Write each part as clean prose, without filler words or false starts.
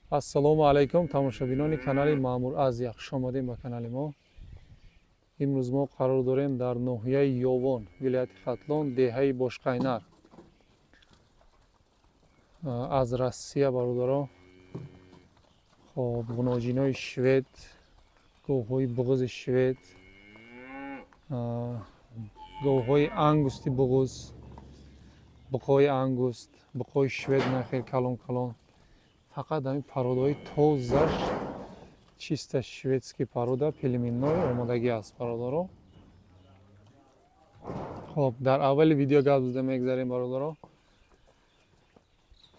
Ассалому алайкум, тамошобинони канали Маъмур Азия, хуш омадем ба канали мо. Имрӯз мо қарор дорем дар ноҳияи Ёвон, вилояти Хатлон, деҳаи Бошқайнар. Аз Россия, бародаро, хоб, ғуноҷинои швед, говҳои буғузи швед, говҳои ангусти буғуз, буқҳои ангуст, буқҳои швед, нахел калон калон, фақат ҳамин породаҳои тозаш, чисто шведский порода, племенной омодагӣ аст, бародаро. Хоб, дар аввали видео гап зада мегзарем, бародаро.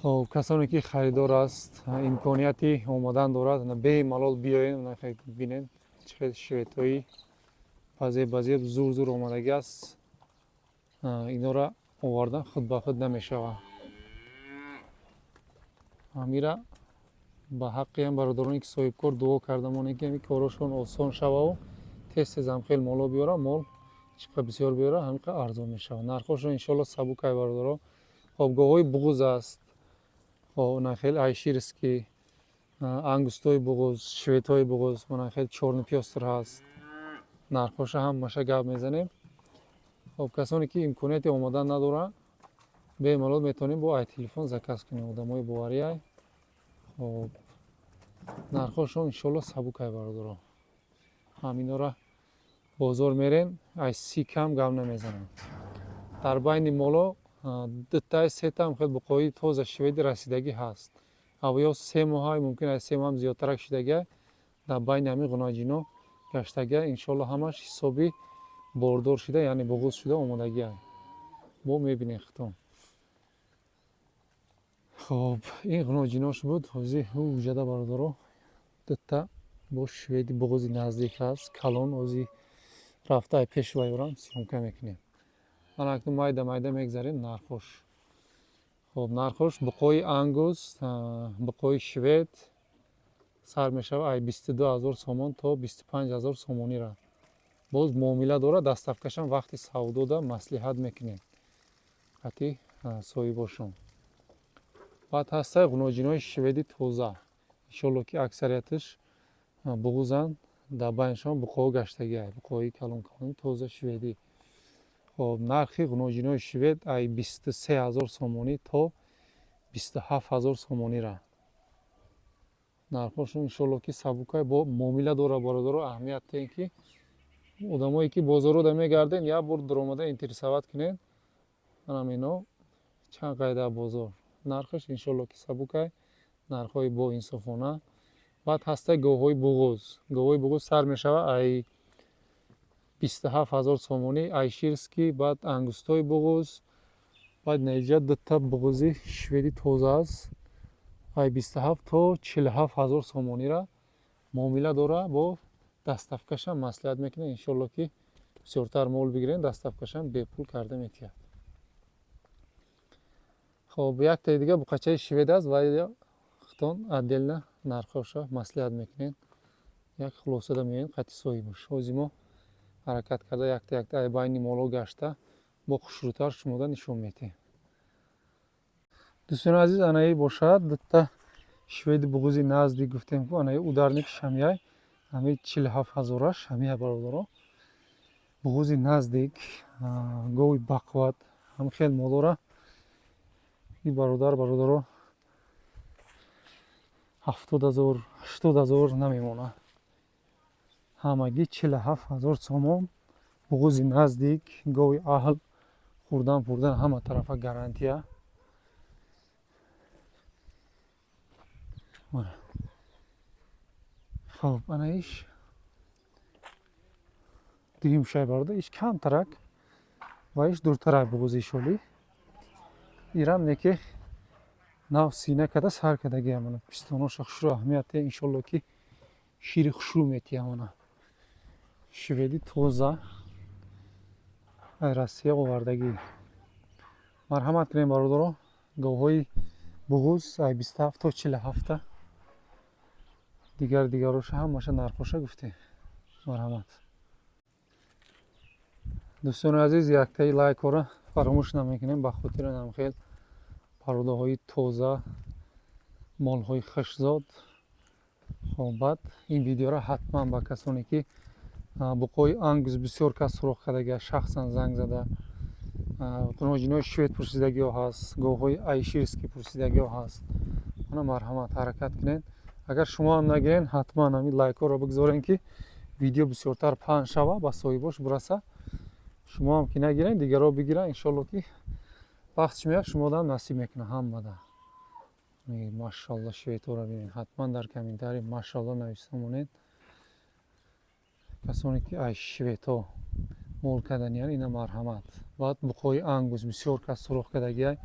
Хоб, касоне ки харидор аст, имконияти омадан дорад, бемалол биёен, бинед, чӣ хел шведҳои базеб базеб, зур зур омодагӣ аст. Инора овардан худ ба худ намешавад. Ҳамира ба ҳаққи ҳам бародароне ки соҳибкор дуо карда монем, ки ҳамин корошон осон шававу тез тез ҳам хел моло биёра. Мол чӣ қадр бисёр биёра, ҳамин қадр арзон мешавад. Нархҳошон иншоалло сабукай, бародаро. Хоб, говҳои буғуз аст, хоб, нахел айрширский, ангустои буғуз, шведҳои буғуз, хел чёрный пёстр ҳаст. Нархҳоша ҳамаша гап мезанем. Хоб, касоне ки имконияти омадан надоранд, бемалол метавонем бо ай телефон заказ кунем, одамои бовариай. Хоб, нархҳошон иншоалло сабукай, бародаро. Ҳаминора бозор мерен, ай 30 кам гап намезананд. Дар байни моло дутаи сетаам хел буқои тоза шведи расидагӣ ҳаст, ё 3 моҳа, мумкин ай 3 моҳам зиёдтарак шидагиа, дар байни ҳамин ғуноҷино гаштагиа. Иншоалло, ҳамаш ҳисоби бордор шида, яъне буғуз шуда омодагиа, бо мебинем хитон. Хоб, ин ғуноҷинош буд. Ҳозир ҳуҷада, бародаро, дута бо шведи буғузи наздик ҳаст, калон. Ҳози рафта ай пеш вайорам съёмка мекунем. Ана акнун майда майда мегзарем нархош. Хоб, нархош: буқои ангус, буқои швед сар мешавад ай 22 000 сомон то 25 000 сомонира. Боз муомила дорад, доставкашам вақти савдода маслиҳат мекунем қати соҳибошон. Баъд ҳастаи ғуноҷинои шведи тоза, иншоалло, ки аксарияташ буғузанд, дар байнашон буқоҳо гаштагиай, буқоҳои калон калони тоза шведӣ. Хоб, нархи ғуноҷинои швед ай 23 000 сомонӣ то 27 000 сомонира. Нархҳошон иншоалло, ки сабукай, бо муомила дорад, бародаро. Аҳамият диҳем, ки одамое ки бозорода мегарден, як бор дуромада интересовать кунед. Анам ино чанд қайда бозор, нархаш иншоалло, ки сабукай, нархҳои боинсофона. Баъд ҳастаи говҳои буғуз. Говҳои буғуз сар мешавад ай 27 000 сомонӣ, айрширский, баъд ангустои буғуз, баъд наиҷа дута буғузи шведи тоза аст, ай 27 то 47 000 сомонира. Муомила дора, бо доставкашам маслиҳат мекунем. Иншоалло, ки бисёртар мол бигирем, доставкашам бепул карда метиҳад. Хоб, яктаи дига буқачаи швед аст ва хитон отдельно нархҳоша маслиҳат мекунем, як хулосада меоем қати соҳибаш. Ҳози мо ҳаракат карда, якта якта ай байни моло гашта, бо хушрӯтар шумода нишон медиҳем. Дӯстони азиз, анаи бошад дута шведи буғузи наздик гуфтем ку, анаи ударник шамияй, ҳамин 47 ҳазораш ҳамия, бародаро. Буғузи наздик, гови бақувват, ҳам хел молора и бародар, бародаро, 70 000, 80 000 намемонад. Ҳамагӣ 47 000 сомон. Буғузи наздик, гови аҳл, хӯрдан пурдан ҳама тарафа гарантия. Хоб, ана иш дуюм шай, бародар, иш камтарак ва иш дуртарак буғузи шолӣ. Ирам неки нав сина када сар кардагиам. Ана пистоноша хушрӯ, аҳамият, иншолло, ки шири хушрӯ метиҳам. Ана шведи тоза, ай Россия овардагӣ. Марҳамат кунем, бародаро. Говҳои буғуз ай 27 то 47-та. Дигар дигароша ҳамаша нархоша гуфтем. Марҳамат, дӯстони азиз, яктаи лайкҳоро фаромӯш намекунем, ба хотири намхел пародаҳои тоза. Молҳои хушзод. Хоб, баъд ин видеоро ҳатман ба касоне ки буқои ангус бисёр кас суроғ кардагиа, шахсан занг зада, ғуноҷинои швед пурсидагиҳо ҳаст, говҳои айширский пурсидагиҳо ҳаст. Мана, марҳамат, ҳаракат кунед. Агар шумо ҳам нагирен, ҳатман ҳамин лайкҳоро бигзорен, ки видео бисёртар паҳн шава, ба соҳибош бираса. Шумо ҳам ки нагирен, дигарро бигиранд. Иншолло, ки вақт чи меяд, шумодам насиб мекунад ҳамада. Машалло, шведҳоро бинед. Ҳатман дар комментарий машалло нависта монед. Касоне ки ай шведҳо мол карданиян, ина, марҳамат. Баъд буқои ангус бисёр кас суроғ кардагиай,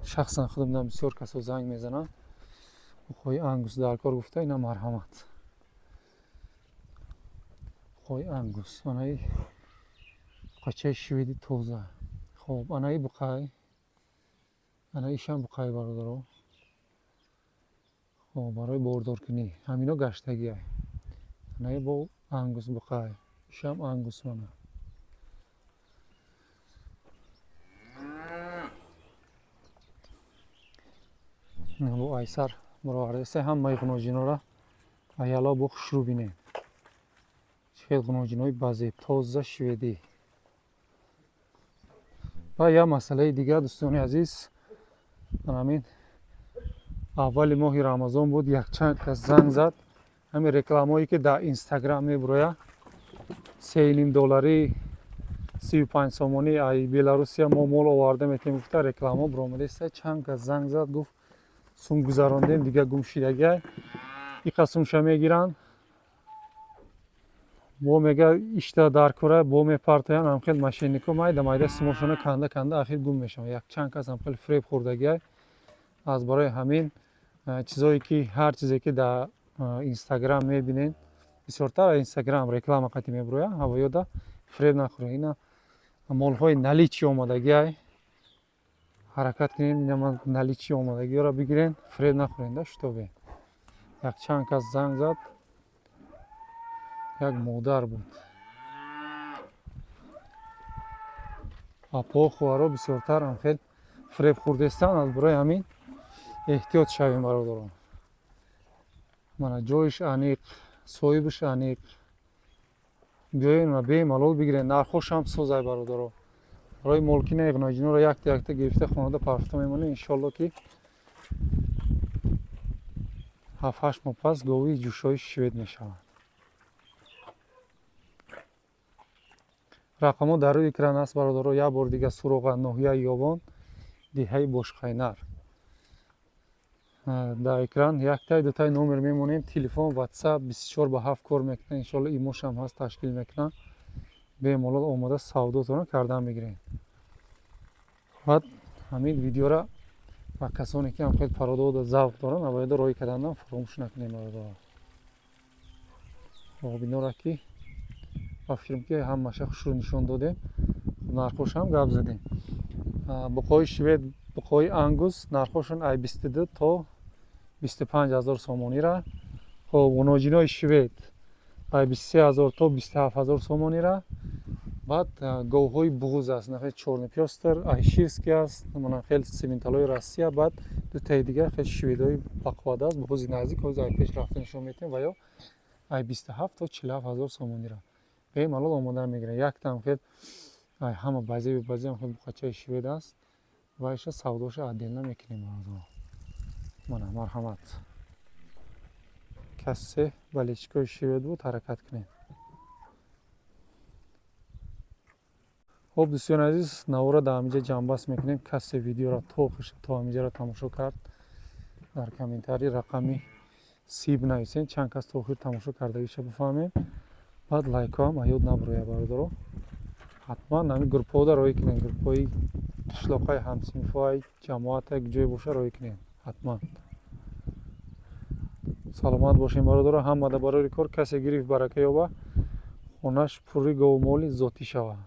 шахсан худамдам бисёр касо занг мезананд, буқои ангус дар кор гуфта. Ина, марҳамат, буқои ангус, анаи буқачаи шведи тоза. Хоб, анаи буқай, ана ишам буқай, бародаро. Хоб, барои бордоркунӣ ҳамино гаштагиай. Анаи бо ангус буқай, ишам ангус, мана. Бо айсар баровардаиста ҳамаи ғуноҷинора. Аяло бо хушрӯ бинед, чӣ хел ғуноҷинои базеб, тоза шведӣ. Ва як масъалаи дигар, дӯстони азиз, ҳамин аввали моҳи Рамазон буд, якчанд кас занг зад. Ҳамин рекламое ки дар Инстаграм мебурояд, 3,5 долларӣ, 35 сомонӣ, ай Беларусия мо мол оварда метавонем гуфта, рекламао баромадаиста. Чанд кас занг зад, гуфт, сум гузарондем, дига гум шидагиай. Иқа сумша мегиранд, бо мега ишта дар кора бо мепартоянд. Ҳамхел мошеннико майда майда сумошона канда канда ахир гум мешаванд. Якчанд кас ҳамхел фиреб хӯрдагиай. Аз барои ҳамин чизое ки, ҳар чизе ки дар Инстаграм мебинед, бисёртар Инстаграм реклама қатӣ мебурояд, ҳавоёда фиреб нахӯред. Ина молҳои наличи омадагиай, ҳаракат кунед, ина наличи омадагиёро бигирен, фиреб нахӯред да, шитобе. Якчанд кас занг зад, як модар буд. Апоҳо, хоҳаро бисёртар ҳамхел фиреб хӯрдестанд. Аз барои ҳамин эҳтиёт шавем, бародарон. Мана, ҷоиш аниқ, соҳибаш аниқ, биёен ва бемалол бигирен. Нархошам созай, бародаро. Барои молкинаи ғуноҷиноро якта якта гирифта, хонада парфта мемонем. Иншолло, ки 7-8 моҳ пас гови ҷӯшои швед мешавад. Рақамҳо дар рӯи экран аст, бародаро. Як бори дига суроға: ноҳияи Ёвон, деҳаи Бошқайнар. Дар экран яктай дутай номер мемонем, телефон, Ватсап 24 ба 7 кор мекунад. Иншолло, имошам ҳаст, ташкил мекунад. Бемалол омода савдотонро кардан мегирем. Баъд ҳамин видеора ба касоне ки ҳам хел пародода завқ доранд, авояда роҳӣ карданам фаромӯш накунем, бародаро. Хоб, инора ки ба фикрам ки ҳамаша хушрӯ нишон додем, нархошам гап задем. Буқои швед, буқои ангус нархошон ай 22 то 25 ҳазор сомонира. Хоб, ғуноҷинои швед ай 23 ҳазор то 27 ҳазор сомонира. Баъд говҳои буғуз аст, нафари чёрный пёстр, айширский аст, мана хел сименталои Россия. Баъд дутаи дигар хел шведои бақувват аст, буғузи наздик, ҳозир ай пеш рафта нишон метиҳем, ва ё ай 27 то 47 ҳазор сомонира бемалол омода мегиранд. Яктам хел ай ҳама базеби базеам хел буқачаи швед аст, вайша савдоша отдельно мекунем, бародаро. Мана, марҳамат, касе болельщикои швед буд, ҳаракат кунед. Хуб, дӯстони азиз, навора дар ҳаминҷа ҷамъбаст мекунем. Касе видеоро то ҳаминҷаро тамошо кард, дар комментарий рақами 30 бинависед, чанд кас то охир тамошо кардагиша бифаҳмем. Баъд лайкҳоам аёд набурояд, бародаро. Ҳатман ҳамин группаҳода роҳӣ кунед, группаҳои қишлоқҳои ҳамсинфҳои ҷамоата ҷое боша, роҳӣ кунед ҳатман. Саломат бошем, бародаро. Ҳамада барори кор, касе гирифт, барака ёба, хонаш пурри говумоли зотӣ шавад.